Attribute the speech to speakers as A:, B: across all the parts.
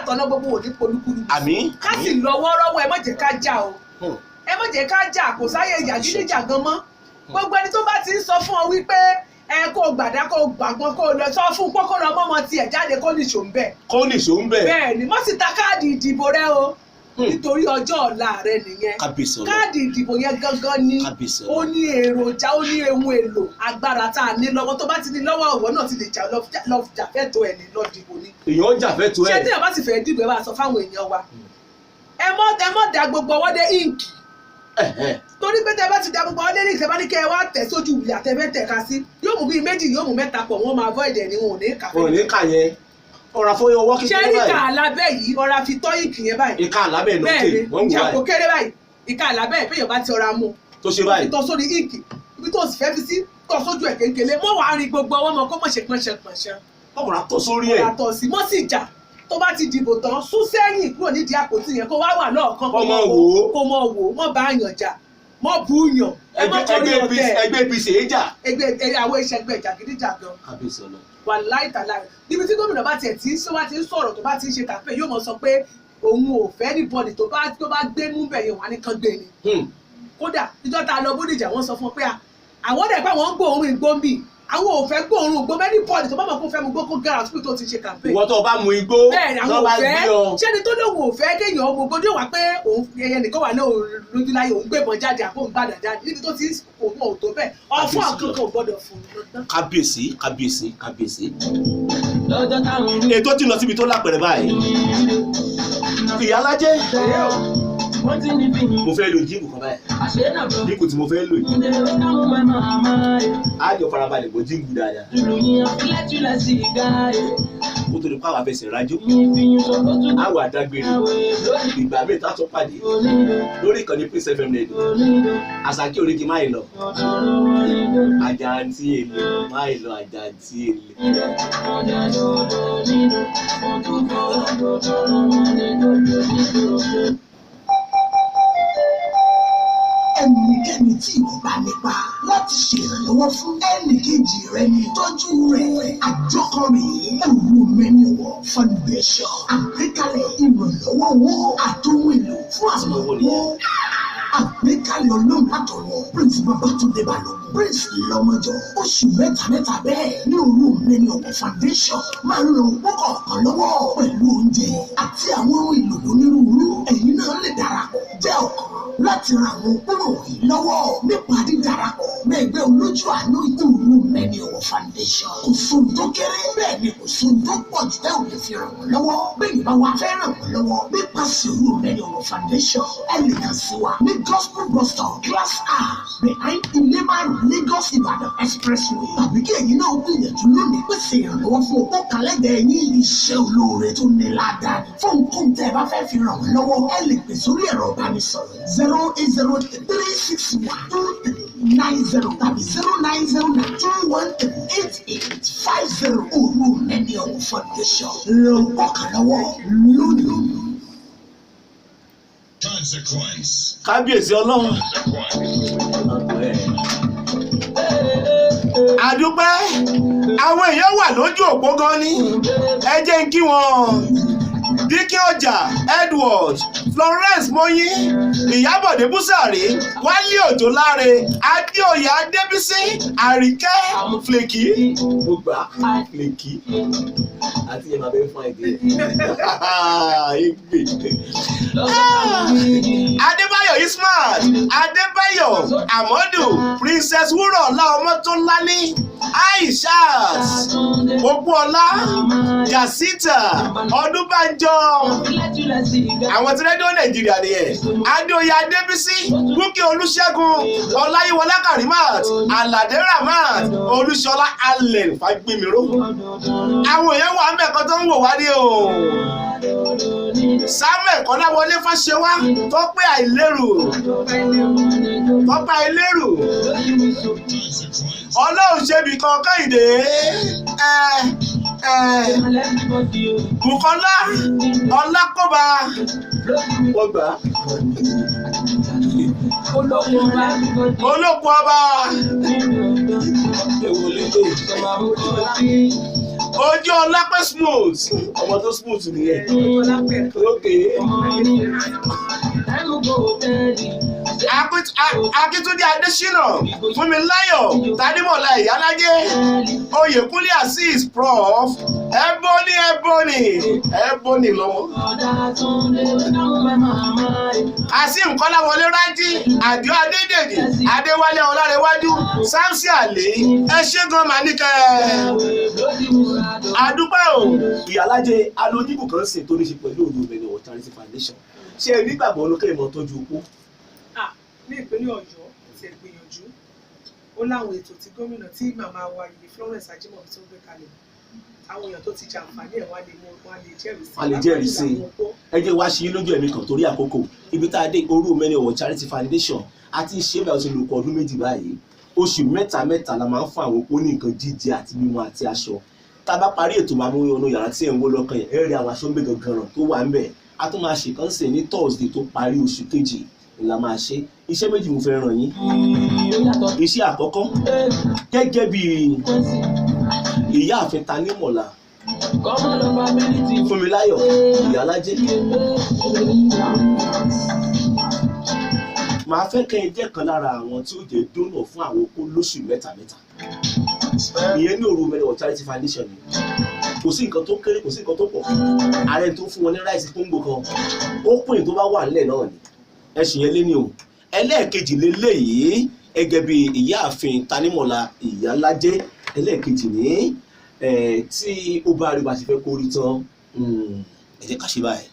A: àtọ̀nà gbogbo òní polúkúlù.
B: Àmín.
A: Ká sì lọ wọ́ọ́rọ́wọ́, ẹ má jẹ́ ká jà o, ẹ má jẹ́ ká jà, kò sáyè jàgídíjàgan mọ́. Gbogbo ẹni tó bá ti ń sọ fún ọ wípé ẹ kó o gbàdá, kó o gbàgbọ́n, kó o lọ sọ fún kókó lọ mọ́mọ́ tiẹ̀ jáde, kó nìṣó ń bẹ̀.
B: Kó nìṣó ń bẹ̀.
A: Bẹ́ẹ̀ ni, mọ́ sì ta káàdì ìdìbò rẹ o, nítorí ọjọ́ ọ̀la rẹ nìyẹn.
B: Kábíyèsí Ọlọ́run.
A: Káàdì ìdìbò yẹn gangan ni
B: Kábíyèsí
A: ó
B: Ọlọ́run.
A: ní èròjà, ó ní ohun èlò agbára tá a ní lọ́wọ́. Tó bá ti ní lọ́wọ́, ọ̀wọ́ náà ti lè jà lọ jàfẹ́tọ̀ ẹ̀ ní lọ dìbò ni.
B: Èèyàn jà fẹ́ tó
A: Ṣé
B: ẹ̀.
A: téèyàn bá sì fẹ́ dìbò, ẹ bá sọ fáwọn èèyàn wa, ẹ mọ́ da gbogbo ọwọ́ dé íǹkì, torí pé tẹ bá ti da gbogbo ọwọ́ dé íǹkì, tẹ bá ní kẹ́ ẹ wá tẹ̀ sójú ìyà tẹ fẹ́ tẹ̀ ká sí, yóò mú bíi méjì, yóò mú mẹ́ta pọ̀, wọ́n máa avoid ẹ̀ ní, wọn ò ní kà.
B: Wọn ò ní kà yẹn. Ọ̀rọ̀ àfọyín ọwọ́
A: Ṣé
B: kékeré
A: rí ìka
B: báyìí.
A: àlábẹ́ yìí, ọ̀rá fi tọ́ íǹkì yẹn báyìí.
B: Ìka àlábẹ́ lókè.
A: Bẹ́ẹ̀ ni.
B: Wọ́n ń wò
A: Ìjà kò
B: báyìí.
A: kéré báyìí, ìka àlábẹ́ ìpéyàn bá ti ọ̀rá mú
B: Tó ṣe báyìí.
A: tọ́ sórí íǹkì ibi tó sì fẹ́ fi sí, tọ́ sójú ẹ̀ kékeré mọ́, wàá rin gbogbo ọwọ́ mọ́, kó mọ̀ ṣe pọ́nṣẹ́ pọ́nṣẹ́.
B: Ọkùnrin àtọ̀ sórí ẹ̀.
A: Yàtọ̀ sí mọ́ sì jà, tó bá ti dìbò tán, sún sẹ́yìn kúrò nídìí àpótí yẹn, kó wá wà lọ́ọ̀kan,
B: Kó mọ̀ wò ó.
A: kó mọ̀ wò ó, mọ̀ bá yàn jà, mọ̀ bú yàn, ẹ mọ̀ torí
B: Ẹgbẹ́ APC
A: ọ̀tẹ̀.
B: Ẹgbẹ́ APC èé jà.
A: Ẹgbẹ́ àwọn ìṣẹ́gbẹ́ jàgídíjàgan.
B: Kábíyèsí Ọlọ́run.
A: Wà láìtàláì níbi tí gómìnà bá tiẹ̀ tí ń sọ, wá ti ń sọ̀rọ̀, tó bá ti ń ṣe kàfé, yóò mọ̀ sọ pé òun ò fẹ́ anybody tó bá gbé mú bẹ̀ yẹn, wà ní kan gbé ni. Kódà ìjọ tá a lọ Bódìjà, wọ́n sọ fún ọ pé àwọn dẹ̀ pé àwọn ń gbóòórùn igbó ń bì, àwọn ò fẹ́ gbóòórùn igbó. Anybody tó bá mọ̀ kó fẹ́ mu gbó, kó get out tó ti ṣe campaign.
B: Ìwọ tó o bá mu igbó
A: Bẹ́ẹ̀ ni, àwọn
B: tó
A: ò
B: bá
A: fẹ́.
B: gbé ọ.
A: Ṣé ni tó lóun ò fẹ́ kéèyàn ọmọ ogun yóò wá pé òun ẹyẹ nìkan wà lóun lójúláyé, òun gbébọn jáde àbó òun gbàdá jáde níbi tó ti òun ò tó bẹ́ẹ̀, ọ̀fun àkókò ò gbọ́dọ̀ fún un.
B: Kábíyèsí, kábíyèsí, kábíyèsí.
C: Lọ́jọ́ táwọn rí
B: Ètò tí ń lọ síbi tó lápẹ̀rẹ̀ báyìí. Ìyálájẹ́.
C: Wọ́n ti ní fìyìn.
B: Mo fẹ́ lo jíìpù kan báyìí.
C: Àṣẹ náà bọ̀.
B: Jíìpù tí mo fẹ́ lò yìí.
C: Ǹdẹ̀ táwọn máa máa rẹ̀.
B: Á jọ farabalẹ̀ gbọ́ jíìpù dáadáa.
C: Lùlù yín àfilẹ́tìlẹ̀ sí ìgá rẹ̀.
B: Kó tó di pàwọn afẹsẹ̀ rájò.
C: Yín fìyìn sọ́kọ́ tún.
B: Á wà dágbére.
C: Àwẹ̀ lórí
B: Ìgbà míì tá a tún pàdé
C: onídò
B: lórí ìkànnì Peace FM Radio.
C: Onídò
B: Àṣàkí oríkì máa ń lọ.
C: ọ̀dọ̀rọ̀ onídò.
B: Àjàǹtí èlé máa ń lọ, àjàǹtí èlé.
C: Onídò ọ̀dọ̀dọ̀ onídò ọ̀dúnfọ̀ ọ̀dọ̀dọ̀ onídò onídò.
D: Ẹnikẹ́ni tí ìwọ bá nípa láti ṣèrànlọ́wọ́ fún ẹnìkejì rẹ ní ìtọ́jú rẹ̀. Àjọkọ rèé, Òru Mẹ́niwọ̀ Foundation, àgbékalẹ̀ ìrànlọ́wọ́ owó àtòhun èlò fún àwọn owó àgbékalẹ̀ Ọlọ́run látọwọ́ Prince Babatunde Balógun, Prince Lọ́mọjọ. Oṣù mẹ́ta mẹ́ta bẹ́ẹ̀ ní Òru Mẹ́niwọ̀ Foundation máa ń ran opó kọ̀ọ̀kan lọ́wọ́ pẹ̀lú oúnjẹ àti àwọn ohun èlò lónírúurú. Ẹ̀yin náà lè darapọ̀ jẹ́ ọ̀kan láti ran àwọn opó wọ̀nyí lọ́wọ́ nípa dídarapọ̀ mọ́ ẹgbẹ́ olójú àánú Òru Mẹ́niwọ̀ Foundation. Kò sóhun tó kéré, bẹ́ẹ̀ ni kò sóhun tó pọ̀ jù tẹ́ ò lè fi ràn wọ́n lọ́wọ́. Bẹ́ẹ̀ ni bá wa fẹ́ ràn wọ́n lọ́wọ́ nípasẹ̀ Òru Mẹ́niwọ̀ Foundation, ẹ lè kàn sí wa ní Gospel Bus Stop, Glass House, behind Ilé Márùn, Lagos Ìbàdàn Expressway, tàbí kí ẹ̀yin náà gbìyànjú lónìí pèsè ìrànlọ́wọ́ fún opó kan lẹ́gbẹ̀ẹ́ yín. Iṣẹ́ olóore tó ní ládàá ni. Fún nǹkan tẹ́ ẹ bá fẹ́ fi ràn wọ́n lọ́wọ́, ẹ lè pè sórí ẹ̀rọ ìbánisọ̀rọ̀ 08033612390 tàbí 09092138850. Òru Mẹ́niwọ̀ Foundation, ràn opó kan lọ́wọ́ lónìí.
E: Consequence.
B: Kábíyèsí Ọlọ́run.
E: Consequence.
B: Àdúpẹ́, àwọn èèyàn wà lójú òpó gan ni, ẹ jẹ́ n kí wọn: Díkẹ́ Ọjà, Edward, Florence Moyin, Ìyábọ̀dé Búsàrí, Wálé Òjò, Láre Adéoyè, Adébísí Àríkẹ́, Flèkì, mo gbà Flèkì àti ẹ̀ máa bẹ fún àìdí ẹ̀. Adébáyọ̀ Ismail, Adébáyọ̀ Amadu, Princess Wúrọ̀lá Ọmọtọ́lání, Aishat Opúọlá, Jasita Ọdúnbànjọ, àwọn tí Rédíò Nàìjíríà nìyẹn, Adéoyè Adébísí, Búkì Olúṣẹ́gun Ọláyíwọlá, Karimat Aládé, Ramat Olúṣọlá, Allen Fagbémiró. Àwọn èèyàn wà mẹ́ẹ̀kan tó ń wò wá ní o. Samuel Kọ́láwọlé Fáṣẹwá, Tọ́pẹ́ Àìlérò, Tọ́pẹ́ Àìlérò, Ọlọ́run ṣebí kan, Kẹ́hìndé ẹ ẹ, Bùkọ́lá Ọlákọ́ba, wọ́n gbà á. Olóko ọba. Ewu lédè. Ojú Ọlápẹ́ smooth, ọmọ tó smooth nìyẹn. Ok. Akíntúndé Adésínà, Fúnmiláyọ̀ Tadímọ̀lá Ìyálájé, Oyèkúnlé Azeez, Prof Ebony, Ebony, Ebony lọ́mọ. Azeem Kọ́láwọlé Rájí, Àdìó Adédèjì, Adéwálé Ọlárẹ̀wájú, Samson Àlè, ẹ ṣé gan màníkẹ́. Àdúpẹ́ o. Ìyálájé alójúbù kan sì tó ní ṣe pẹ̀lú Òru Òmìnira Ọ̀wọ̀ Charity Foundation. Ṣé ẹ nígbàgbọ́ olókè ìmọ̀ tọ́jú opó?
A: Ah, ní ìpínlẹ̀ Ọ̀yọ́ ti ẹ̀ gbìyànjú, ó láwọn ètò tí gómìnà, tí màmá wa yìí, Florence Ajimobi, tó ń gbé kalẹ̀, àwọn èèyàn tó ti jàǹfààní ẹ̀ wá lè mú, wá lè jẹ́rìí sí.
B: Wọ́n lè jẹ́rìí sí i. Ẹ jẹ́ wá ṣe yín lójú ẹ̀mí kan torí àkókò ibi tá a dé. Òru Òmìnira Ọ̀wọ̀ Charity Foundation àti ṣé báyìí, ó ti lò kọ ọdún 2 báyìí. Oṣù mẹ́ta mẹ́ta la máa ń fún àwọn opó ní nǹkan jíjẹ àti mímu àti aṣọ. Tá a bá parí ètò, máa mú ọ̀nà yàrá tí ẹ̀ ń wó lọ́kàn yẹn, ẹ rí àwọn aṣọ ń gbé gangan ràn tó wà ń bẹ̀. A tún máa ṣèkán sí ní Thursday tó parí oṣù kejì ni la máa ṣe. Iṣẹ́ méjì mo fẹ́ ràn yín. Iṣẹ́ àkọ́kọ́, gẹ́gẹ́ bí ìyáàfin Tanímọ̀lá Fúnmiláyọ̀ Ìyálájé, màá fẹ́ kẹ́ ẹ jẹ́ kan lára àwọn tí ó jẹ́ dónà fún àwọn opó lóṣù mẹ́ta mẹ́ta, ìyẹn ní Òru Òmìnira Charity Foundation ni. Kò sí nǹkan tó kéré, kò sí nǹkan tó pọ̀. Ààrẹ tó fún wọn ní rice kóńgò kan, ó pín tó bá wà nílẹ̀ náà ni ẹ̀sìn yẹn lé ní o. Ẹlẹ́ẹ̀kejì lélẹ́yìí, gẹ́gẹ́ bí ìyáàfin Tanímọ̀lá Ìyálájé, ẹlẹ́ẹ̀kejì ní tí ó bá rí bá ṣe fẹ́ kó rí tán, ẹ jẹ́ ká ṣe báyìí.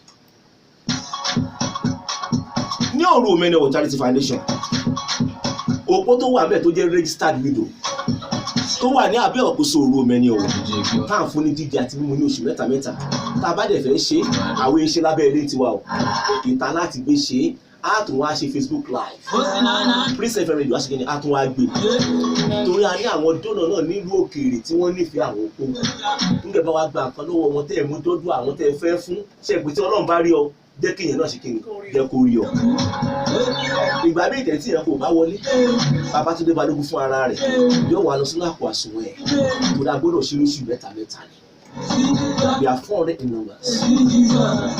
B: Ní Òru Òmìnira Charity Foundation, òpó tó wà bẹ́ẹ̀ tó jẹ́ registered widow tó wà ní abẹ́ òkúso Òru Òmìnira Ọ̀wọ̀ tá à ń fún ní jíjẹ àti mímu ní oṣù mẹ́ta mẹ́ta, tá a bá dẹ̀ fẹ́ ṣe àwọn iṣẹ́ lábẹ́ ilé tiwa o, ìta láti gbé ṣe é, á tún wá ṣe Facebook live, Prince FM Radio aṣèkínní, á tún wá gbé, torí a ní àwọn dónà náà nílùú òkèèrè tí wọ́n nífẹ̀ẹ́ àwọn opó. Nígbà bá wa gba nǹkan lọ́wọ́ wọn, tẹ́ ẹ̀ mú dọ́dọ̀ àwọn tẹ́ ẹ fẹ́ fún ṣe pé tí Ọlọ́run bá rí ọ, jẹ́ kéèyàn náà ṣe kéèyàn jẹ́ kó rí ọ. Ìgbà bí ìtẹ̀ tí yẹn kò bá wọlé, Babátúndé Balógun fún ara rẹ̀ yóò wá lọ sínú àpò àsùnwọ̀n ẹ̀ tó dá gbọ́dọ̀ ṣe lóṣù mẹ́ta mẹ́ta ni. We are 400 in numbers.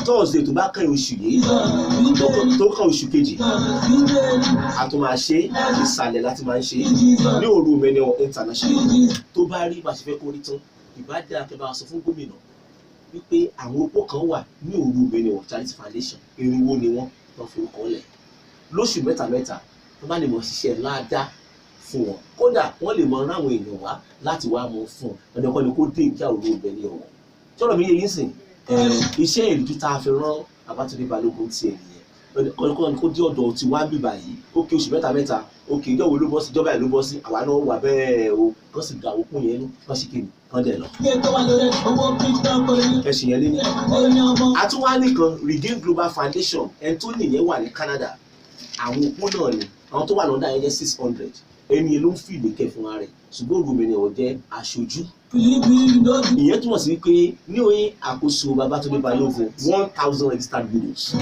B: Thursday tó bá kàn oṣù yìí, tó kàn oṣù kejì, a tún máa ṣe. Ìsàlẹ̀ láti máa ń ṣe ní Òru Òmìnira International. Tó bá rí bá ṣe fẹ́ kó rí tán, ìbá dáa kẹ́ bá sọ fún gómìnà wípé àwọn opó kan wà ní Òru Òmìnira Charity Foundation, 400 ni wọ́n lọ́ forúkọ lẹ̀. Lóṣù mẹ́ta mẹ́ta, wọ́n bá lè mọ ṣiṣẹ́ láadáa fún wọn, kódà wọ́n lè mọ ráwọn èèyàn wá láti wá mọ fún wọn. Ẹni ọkọ ni kó dé ìjà Òru Òmìnira Ọ̀wọ̀ sọ̀rọ̀ mi yé yín sìn. Iṣẹ́ ìrìjú tá a fi rán Babátúndé Balógun tiẹ̀ nìyẹn, kọ́ni kó dé ọ̀dọ̀ tí wọ́n á bì báyìí. Ó kí oṣù mẹ́ta mẹ́ta, ó kí ìjọ wo ló bọ́ sí, ìjọba ẹ̀ ló bọ́ sí, àwa náà wà bẹ́ẹ̀ o. Kán sì gba òkú yẹn nú, kán sì kéde, kán dẹ̀ lọ. Ẹ̀sìn yẹn lé ní. Àtúwá nìkan, Regain Global Foundation, ẹni tó nìyẹn wà ní Canada. Àwọn opó náà ni àwọn tó wà lọ́dà yẹn jẹ́ 600. Ẹni yẹn ló ń fi ìlékẹ́ fún ara rẹ̀, ṣùgbọ́n Òru Òmìnira ò jẹ́ aṣojú. Ìyẹn túmọ̀ sí wípé ní oyin àkóso Babátúndé Balógun, 1,000 registered widows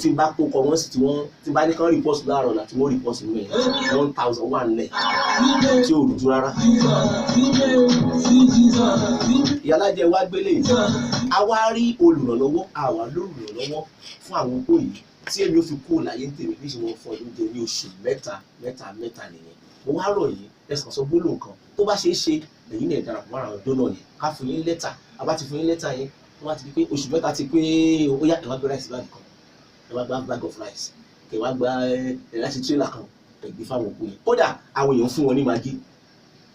B: tí n bá kó kọ wọ́n sì tí wọ́n tí n bá ní kán report láàárọ̀ láti wọ́n report nínú ẹ̀, 1,000 wà nílẹ̀ tí ò rújú rárá. Ìyálájẹ wa gbélé yìí, a wá rí olùrànlọ́wọ́, àwa lólùrànlọ́wọ́ fún àwọn opó yìí tí èmi ò fi kó láyé ń tèmi níṣẹ́ wọn fún ọdún jẹ ní oṣù mẹ́ta mẹ́ta mẹ́ta nìyẹn. Mo wá rọ̀ yìí, ẹ sàn sọ gbólóhùn kan tó bá ṣeé ṣe, èyí náà darapọ̀ mọ́ àwọn dónà yẹn, ká fún yín lẹ́tà. A bá ti fún yín lẹ́tà yẹn, tó bá ti di pé oṣù mẹ́ta ti pé, ó yá, ẹ wá gbé rice báàgì kan, ẹ wá gba bag of rice, ẹ wá gba ẹ láti tírélà kan, ẹ gbé fáwọn òkú yẹn. Kódà àwọn èèyàn fún wọn ní Maggi,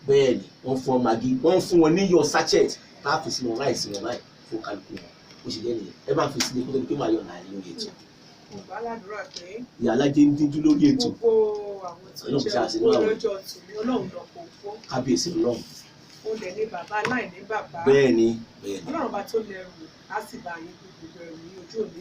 B: bẹ́ẹ̀ ni wọ́n fún wọn Maggi, wọ́n fún wọn ní yọ sachet tá a fi sínú rice wọn báyìí fún kálukú wọn. Ó ṣe jẹ́ nìyẹn. Ẹ bá fi sílé kó tó di pé màá yọ̀ náà lórí ètò.
A: Mo bá ládùúrà pé
B: Ìyá alájẹ ń díjú lórí ètò.
A: gbogbo àwọn tó
B: Ọlọ́run
A: jẹ́
B: ṣe àṣírí
A: opó
B: àwọn.
A: lọ́jọ́ tòní, Ọlọ́run lọ́pọ̀ opó.
B: Kábíyèsí Ọlọ́run.
A: Ó lẹ̀ ní bàbá aláìní bàbá.
B: Bẹ́ẹ̀ ni, bẹ́ẹ̀ ni.
A: Ọlọ́run bá tó lẹ́rù á sì bá yín gbé gbogbo ẹrù ní ojú òní.